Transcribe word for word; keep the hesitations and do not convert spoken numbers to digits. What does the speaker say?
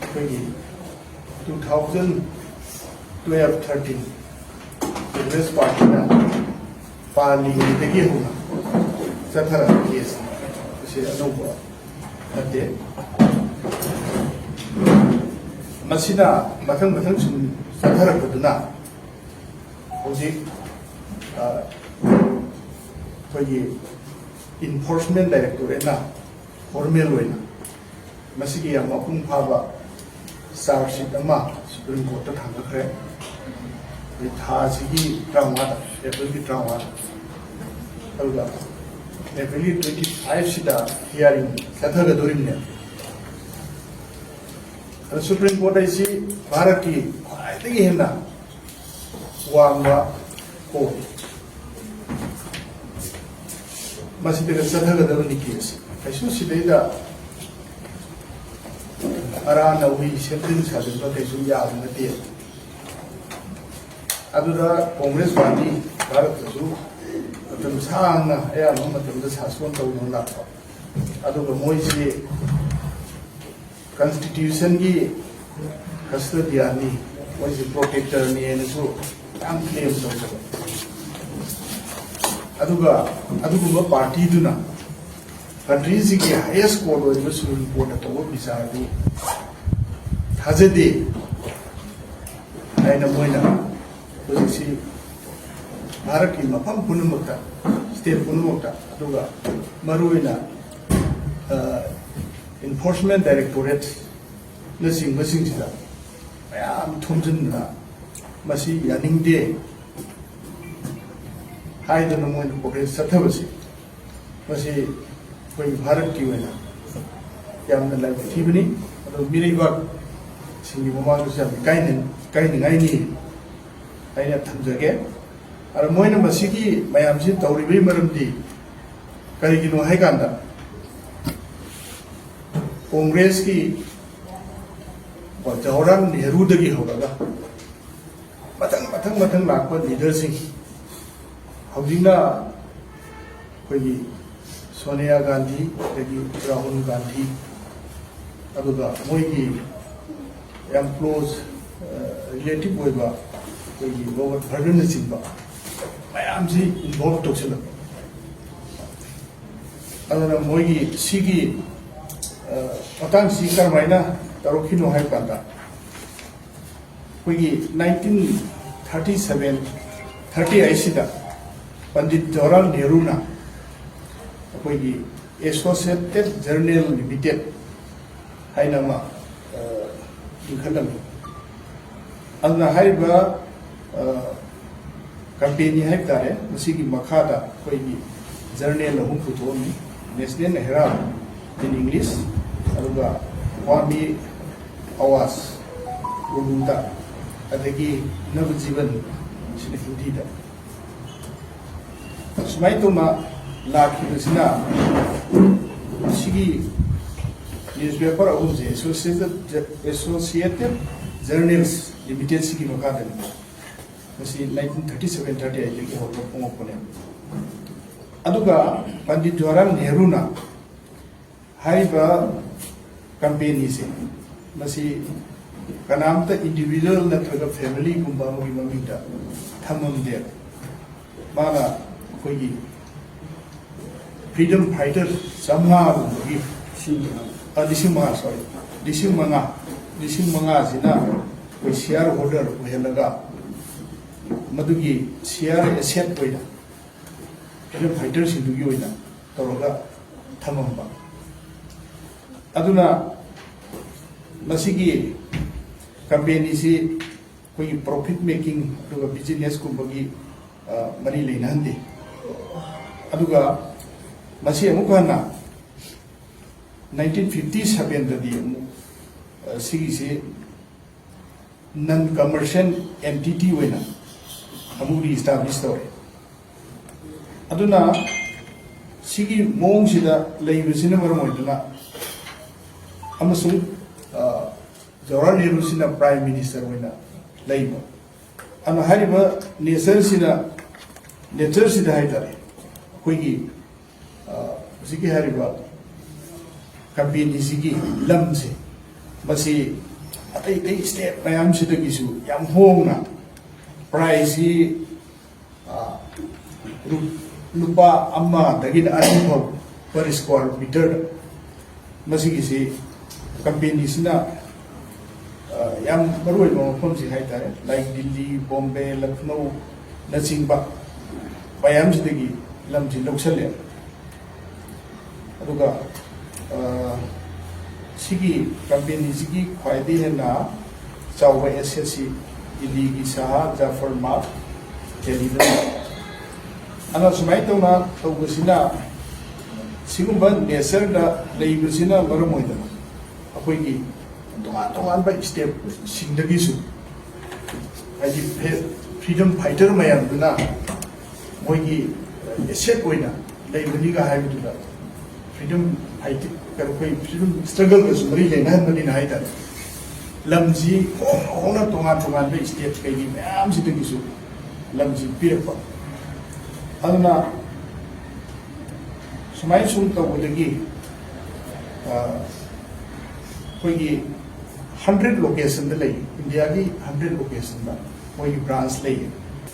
ꯑꯩꯈꯣꯏꯒꯤ two thousand twelve thirteen Congress Partyꯅ ꯄꯥꯜꯂꯤꯉꯩꯗꯒꯤ ꯍꯧꯅ ꯆꯠꯊꯔꯛꯄ ꯀꯦꯁꯅꯤ꯫ ꯃꯁꯤ ꯑꯅꯧꯕ ꯅꯠꯇꯦ꯫ ꯃꯁꯤꯅ ꯃꯊꯪ ꯃꯊꯪ ꯁꯨꯝ ꯆꯠꯊꯔꯛꯄꯗꯨꯅ ꯍꯧꯖꯤꯛ, ꯑ, ꯑꯩꯈꯣꯏꯒꯤ Enforcement Directorateꯅ formal ꯑꯣꯏꯅ ꯃꯁꯤꯒꯤ ꯌꯥꯝ ꯃꯄꯨꯡ ꯐꯥꯕ charge sheet ꯑꯃ Supreme Courtꯇ ꯊꯥꯡꯒꯠꯈ꯭ꯔꯦ꯫ ꯑꯗꯩ ꯊꯥꯁꯤꯒꯤ ꯇꯔꯥꯃꯉꯥꯗ, Aprilꯒꯤ ꯇꯔꯥꯃꯉꯥꯗ, ꯑꯗꯨꯒ Aprilꯒꯤ twenty fiveꯁꯤꯗ hearing ꯆꯠꯊꯒꯗꯧꯔꯤꯕꯅꯦ꯫ ꯑꯗ Supreme Court ꯍꯥꯏꯁꯤ ꯚꯥꯔꯠꯀꯤ ꯈ꯭ꯋꯥꯏꯗꯒꯤ ꯍꯦꯟꯅ ꯋꯥꯡꯕ court, ꯃꯁꯤꯗꯒ ꯆꯠꯊꯒꯗꯕꯅꯤ case꯫ ꯀꯩꯁꯨ ꯁꯤꯗꯩꯗ ꯑꯔꯥ ꯅꯧꯔꯤ ꯁꯦꯝꯖꯤꯟ ꯁꯥꯖꯤꯟꯕ ꯀꯩꯁꯨ ꯌꯥꯕ ꯅꯠꯇꯦ꯫ ꯑꯗꯨꯗ Congress Party ꯚꯥꯔꯠꯇꯁꯨ ꯃꯇꯝ ꯁꯥꯡꯅ ꯑꯌꯥꯝꯕ ꯃꯇꯝꯗ ꯁꯥꯁꯣꯟ ꯇꯧꯗꯨꯅ ꯂꯥꯛꯄ, ꯑꯗꯨꯒ ꯃꯣꯏꯁꯤ Constitutionꯒꯤ custodianꯅꯤ, ꯃꯣꯏꯁꯤ protectorꯅꯤ ꯍꯥꯏꯅꯁꯨ ꯌꯥꯝ claim ꯇꯧꯖꯕ꯫ ꯑꯗꯨꯒ ꯑꯗꯨꯒꯨꯝꯕ partyꯗꯨꯅ countryꯁꯤꯒꯤ highest court ꯑꯣꯏꯔꯤꯕ Supreme Courtꯅ ꯇꯧꯕ ꯕꯤꯆꯥꯔꯗꯨ ꯊꯥꯖꯗꯦ ꯍꯥꯏꯅ ꯃꯣꯏꯅ ꯍꯧꯖꯤꯛꯁꯤ ꯚꯥꯔꯠꯀꯤ ꯃꯐꯝ ꯄꯨꯝꯅꯃꯛꯇ, state ꯄꯨꯝꯅꯃꯛꯇ, ꯑꯗꯨꯒ ꯃꯔꯨꯑꯣꯏꯅ, ꯑ, Enforcement Directorateꯅꯆꯤꯡꯕꯁꯤꯡꯁꯤꯗ ꯃꯌꯥꯝ ꯊꯣꯝꯖꯤꯟꯗꯅ ꯃꯁꯤ ꯌꯥꯅꯤꯡꯗꯦ ꯍꯥꯏꯗꯨꯅ ꯃꯣꯏꯅ protest ꯆꯠꯊꯕꯁꯤ, ꯃꯁꯤ ꯑꯩꯈꯣꯏ ꯚꯥꯔꯠꯀꯤ ꯑꯣꯏꯅ ꯌꯥꯝꯅ ꯂꯥꯏꯕꯛ ꯊꯤꯕꯅꯤ꯫ ꯑꯗꯣ ꯃꯤꯔꯩꯕꯥꯛꯁꯤꯡꯒꯤ ꯃꯃꯥꯡꯗꯁꯨ ꯌꯥꯝ ꯏꯀꯥꯏꯅ-, ꯏꯀꯥꯏꯅꯤꯡꯉꯥꯏꯅꯤ ꯍꯥꯏꯅ ꯊꯝꯖꯒꯦ꯫ ꯑꯗꯣ ꯃꯣꯏꯅ ꯃꯁꯤꯒꯤ ꯃꯌꯥꯝꯁꯤ ꯇꯧꯔꯤꯕꯒꯤ ꯃꯔꯝꯗꯤ ꯀꯔꯤꯒꯤꯅꯣ ꯍꯥꯏ ꯀꯥꯟꯗ, ꯀꯣꯡꯒ꯭ꯔꯦꯁꯀꯤ, ꯀꯣ, ꯖꯋꯥꯍꯔꯂꯥꯜ ꯅꯦꯍꯔꯨꯗꯒꯤ ꯍꯧꯔꯒ ꯃꯊꯪ ꯃꯊꯪ ꯃꯊꯪ ꯂꯥꯛꯄ leaderꯁꯤꯡ, ꯍꯧꯖꯤꯛꯅ ꯑꯩꯈꯣꯏꯒꯤ ꯁꯣꯅꯤꯌꯥ ꯒꯥꯟꯙꯤ, ꯑꯗꯒꯤ ꯔꯥꯍꯨꯜ ꯒꯥꯟꯙꯤ, ꯑꯗꯨꯒ ꯃꯣꯏꯒꯤ ꯌꯥꯝ ꯀ꯭ꯂꯣꯖ ꯔꯤꯂꯦꯇꯤꯚ ꯑꯣꯏꯕ ꯑꯩꯈꯣꯏꯒꯤ ꯔꯣꯕꯔꯠ ꯚꯔꯅꯔꯅꯆꯤꯡꯕ ꯃꯌꯥꯝꯁꯤ ꯏꯟꯚꯣꯜꯚ ꯇꯧꯁꯤꯜꯂꯛꯄ꯫ ꯑꯗꯨꯅ ꯃꯣꯏꯒꯤ ꯁꯤꯒꯤ ꯃꯇꯥꯡꯁꯤ ꯀꯔꯝꯍꯥꯏꯅ ꯇꯧꯔꯛꯈꯤꯅꯣ ꯍꯥꯏꯕ ꯀꯥꯟꯗ, ꯑꯩꯈꯣꯏꯒꯤ ꯅꯥꯏꯟꯇꯤꯟ ꯊꯥꯔꯇꯤ ꯁꯚꯦꯟ ꯊꯥꯔꯇꯤ ꯑꯩꯠꯁꯤꯗ ꯄꯟꯗꯤꯠ ꯖꯋꯥꯍꯔꯂꯥꯜ ꯅꯦꯍꯔꯨꯅ ꯑꯩꯈꯣꯏꯒꯤ ꯑꯦꯁꯣꯁꯤꯌꯦꯇꯦꯠ ꯖꯔꯅꯦꯜ ꯂꯤꯃꯤꯇꯦꯠ ꯍꯥꯏꯅ ꯑꯃ ꯂꯤꯡꯈꯠꯂꯝꯃꯤ꯫ ꯑꯗꯨꯅ ꯍꯥꯏꯔꯤꯕ ꯀꯝꯄꯦꯅꯤ ꯍꯥꯏꯕ ꯇꯥꯔꯦ, ꯃꯁꯤꯒꯤ ꯃꯈꯥꯗ ꯑꯩꯈꯣꯏꯒꯤ ꯖꯔꯅꯦꯜ ꯑꯍꯨꯝ ꯄꯨꯊꯣꯛꯑꯝꯃꯤ: ꯅꯦꯁꯅꯦꯜ ꯍꯦꯔꯥꯜ ꯏꯟ ꯏꯪꯂꯤꯁ, ꯑꯗꯨꯒ ꯀ꯭ꯋꯥꯃꯤ ꯑꯋꯥꯖ ꯎꯔꯗꯨꯗ, ꯑꯗꯒꯤ ꯅꯕꯖꯤꯕꯟ ꯁꯤꯅ ꯍꯤꯟꯗꯤꯗ꯫ ꯁꯨꯃꯥꯏꯅ ꯇꯧꯅ ꯂꯥꯛꯈꯤꯕꯁꯤꯅ ꯁꯤꯒꯤ ꯅ꯭ꯌꯨꯁꯄꯦꯄꯔ ꯑꯍꯨꯝꯁꯦ ꯑꯦꯁꯣꯁꯤꯌꯦꯇꯦꯠ ꯑꯦꯁꯣꯁꯤꯌꯦꯇꯦꯠ ꯖꯔꯅꯦꯜꯁ ꯂꯤꯃꯤꯇꯦꯠꯁꯤꯒꯤ ꯃꯈꯥꯗꯅꯤ꯫ ꯃꯁꯤ ꯅꯥꯏꯟꯇꯤꯟ ꯊꯥꯔꯇꯤ ꯁꯚꯦꯟ ꯊꯥꯔꯇꯤ ꯑꯩꯠꯇꯒꯤ ꯍꯧꯔꯒ ꯐꯣꯡꯉꯛꯄꯅꯦꯕ꯫ ꯑꯗꯨꯒ ꯄꯟꯗꯤꯠ ꯖꯋꯥꯍꯔꯂꯥꯜ ꯅꯦꯍꯔꯨꯅ ꯍꯥꯏꯔꯤꯕ ꯀꯝꯄꯦꯅꯤꯁꯦ, ꯃꯁꯤ ꯀꯅꯥꯝꯇ ꯏꯟꯗꯤꯕꯤꯖꯨꯋꯦꯜ ꯅꯠꯇ꯭ꯔꯒ ꯐꯦꯃꯤꯂꯤꯒꯨꯝꯕ ꯑꯃꯒꯤ ꯃꯃꯤꯡꯗ ꯊꯝꯃꯝꯗꯦꯕ꯫ ꯃꯥꯅ ꯑꯩꯈꯣꯏꯒꯤ ꯐ꯭ꯔꯤꯗꯝ ꯐꯥꯏꯇꯔ ꯆꯥꯝꯃꯉꯥꯒꯨꯝꯕꯒꯤ, ꯑ, ꯂꯤꯁꯤꯡ ꯃꯉꯥ, ꯁꯣꯔꯤ, ꯂꯤꯁꯤꯡ ꯃꯉꯥ, ꯂꯤꯁꯤꯡ ꯃꯉꯥꯁꯤꯅ ꯑꯩꯈꯣꯏ ꯁꯤꯌꯥꯔ ꯍꯣꯜꯗꯔ ꯑꯣꯏꯍꯜꯂꯒ, ꯃꯗꯨꯒꯤ ꯁꯤꯌꯥꯔ ꯑꯦꯁꯦꯠ ꯑꯣꯏꯅ ꯐ꯭ꯔꯤꯗꯝ ꯐꯥꯏꯇꯔꯁꯤꯡꯗꯨꯒꯤ ꯑꯣꯏꯅ ꯇꯧꯔꯒ ꯊꯝꯃꯝꯕ꯫ ꯑꯗꯨꯅ ꯃꯁꯤꯒꯤ ꯀꯝꯄꯦꯅꯤꯁꯤ ꯑꯩꯈꯣꯏꯒꯤ ꯄ꯭ꯔꯣꯐꯤꯠ ꯃꯦꯀꯤꯡ ꯑꯗꯨꯒ ꯕꯤꯖꯤꯅꯦꯁꯀꯨꯝꯕꯒꯤ, ꯑ, ꯃꯔꯤ ꯂꯩꯅꯍꯟꯗꯦ꯫ ꯑꯗꯨꯒ ꯃꯁꯤ ꯑꯃꯨꯛ ꯍꯟꯅ ꯅꯥꯏꯟꯇꯤꯟ ꯐꯤꯐꯇꯤ ꯁꯚꯦꯟꯗꯗꯤ ꯑꯃꯨꯛ, ꯑ, ꯁꯤꯒꯤꯁꯤ ꯅꯟ ꯀꯃꯔꯁꯤꯌꯦꯜ ꯑꯦꯟꯇꯤꯇꯤ ꯑꯣꯏꯅ ꯑꯃꯨꯛ ꯔꯤꯏꯁꯇꯥꯕ꯭ꯂꯤꯁ ꯇꯧꯔꯦ꯫ ꯑꯗꯨꯅ ꯁꯤꯒꯤ ꯃꯑꯣꯡꯁꯤꯗ ꯂꯩꯕꯁꯤꯅ ꯃꯔꯝ ꯑꯣꯏꯗꯨꯅ, ꯑꯃꯁꯨꯡ, ꯑ, ꯖꯋꯥꯍꯔꯂꯥꯜ ꯅꯦꯍꯔꯨꯁꯤꯅ ꯄ꯭ꯔꯥꯏꯝ ꯃꯤꯅꯤꯁꯇꯔ ꯑꯣꯏꯅ ꯂꯩꯕ꯫ ꯑꯗꯨꯅ ꯍꯥꯏꯔꯤꯕ ꯅꯦꯆꯔꯁꯤꯗ, ꯅꯦꯆꯔꯁꯤꯗ ꯍꯥꯏꯇꯥꯔꯦ, ꯑꯩꯈꯣꯏꯒꯤ, ꯑ, ꯍꯧꯖꯤꯛꯀꯤ ꯍꯥꯏꯔꯤꯕ ꯀꯝꯄꯦꯅꯤꯁꯤꯒꯤ ꯂꯝꯁꯦ, ꯃꯁꯤ ꯑꯇꯩ ꯑꯇꯩ ꯁ꯭ꯇꯦꯠ ꯃꯌꯥꯝꯁꯤꯗꯒꯤꯁꯨ ꯌꯥꯝ ꯍꯣꯡꯅ ꯄ꯭ꯔꯥꯏꯁꯁꯤ, ꯑ, ꯂꯨ-, ꯂꯨꯄꯥ ꯑꯃꯗꯒꯤꯅ ꯑꯅꯤ ꯐꯥꯎ ꯄꯔ ꯁ꯭ꯀ꯭ꯋꯥꯔ ꯃꯤꯇꯔꯗ꯫ ꯃꯁꯤꯒꯤꯁꯤ ꯀꯝꯄꯦꯅꯤꯁꯤꯅ, ꯑ, ꯌꯥꯝ ꯃꯔꯨꯑꯣꯏꯕ ꯃꯐꯝꯁꯤ ꯍꯥꯏꯇꯥꯔꯦ, ꯂꯥꯏꯛ ꯗꯤꯜꯂꯤ, ꯕꯣꯝꯕꯦ, ꯂꯈꯅꯧꯅꯆꯤꯡꯕ ꯃꯌꯥꯝꯁꯤꯗꯒꯤ ꯂꯝꯁꯤ ꯂꯧꯁꯜꯂꯦ꯫ ꯑꯗꯨꯒ, ꯑ, ꯁꯤꯒꯤ ꯀꯝꯄꯦꯅꯤꯁꯤꯒꯤ ꯈ꯭ꯋꯥꯏꯗꯒꯤ ꯍꯦꯟꯅ ꯆꯥꯎꯕ ꯑꯦꯁꯦꯠꯁꯤ ꯗꯤꯜꯂꯤꯒꯤ ꯁꯍꯥ ꯖꯥꯐꯔ ꯃꯥꯔꯠ, ꯗꯦꯜꯂꯤꯗ ꯂꯩ꯫ ꯑꯗꯨꯅ ꯁꯨꯃꯥꯏꯅ ꯇꯧꯅ ꯇꯧꯕꯁꯤꯅ, ꯁꯤꯒꯨꯝꯕ ꯅꯦꯆꯔꯗ ꯂꯩꯕꯁꯤꯅ ꯃꯔꯝ ꯑꯣꯏꯗꯅ ꯑꯩꯈꯣꯏꯒꯤ ꯇꯣꯉꯥꯟ ꯇꯣꯉꯥꯟꯕ ꯁ꯭ꯇꯦꯠꯁꯤꯡꯗꯒꯤꯁꯨ, ꯍꯥꯏꯗꯤ, ꯐ꯭ꯔꯤꯗꯝ ꯐꯥꯏꯇꯔ ꯃꯌꯥꯝꯗꯨꯅ ꯃꯣꯏꯒꯤ ꯑꯦꯁꯦꯠ ꯑꯣꯏꯅ ꯂꯩꯕꯅꯤꯒ ꯍꯥꯏꯕꯗꯨꯗ, ꯐ꯭ꯔꯤꯗꯝ ꯐꯥꯏꯇꯤꯡ, ꯑꯩꯈꯣꯏ ꯐ꯭ꯔꯤꯗꯝ ꯁ꯭ꯇ꯭ꯔꯒꯜꯒꯁꯨ ꯃꯔꯤ ꯂꯩꯅꯍꯟꯕꯅꯤꯅ ꯍꯥꯏꯇꯥꯔꯦ, ꯂꯝꯁꯤ ꯍꯣꯡꯅ ꯍꯣꯡꯅ ꯇꯣꯉꯥꯟ ꯇꯣꯉꯥꯟꯕ ꯁ꯭ꯇꯦꯠ ꯀꯩꯒꯤ ꯃꯌꯥꯝꯁꯤꯗꯒꯤꯁꯨ ꯂꯝꯁꯤ ꯄꯤꯔꯛꯄ꯫ ꯑꯗꯨꯅ ꯁꯨꯃꯥꯏꯅ ꯁꯨꯝ ꯇꯧꯕꯗꯒꯤ, ꯑ, ꯑꯩꯈꯣꯏꯒꯤ ꯍꯟꯗ꯭ꯔꯦꯠ ꯂꯣꯀꯦꯁꯟꯗ ꯂꯩ, ꯏꯟꯗꯤꯌꯥꯒꯤ ꯍꯟꯗ꯭ꯔꯦꯠ ꯂꯣꯀꯦꯁꯟꯗ ꯃꯣꯏꯒꯤ ꯕ꯭ꯔꯥꯟꯁ ꯂꯩꯌꯦ꯫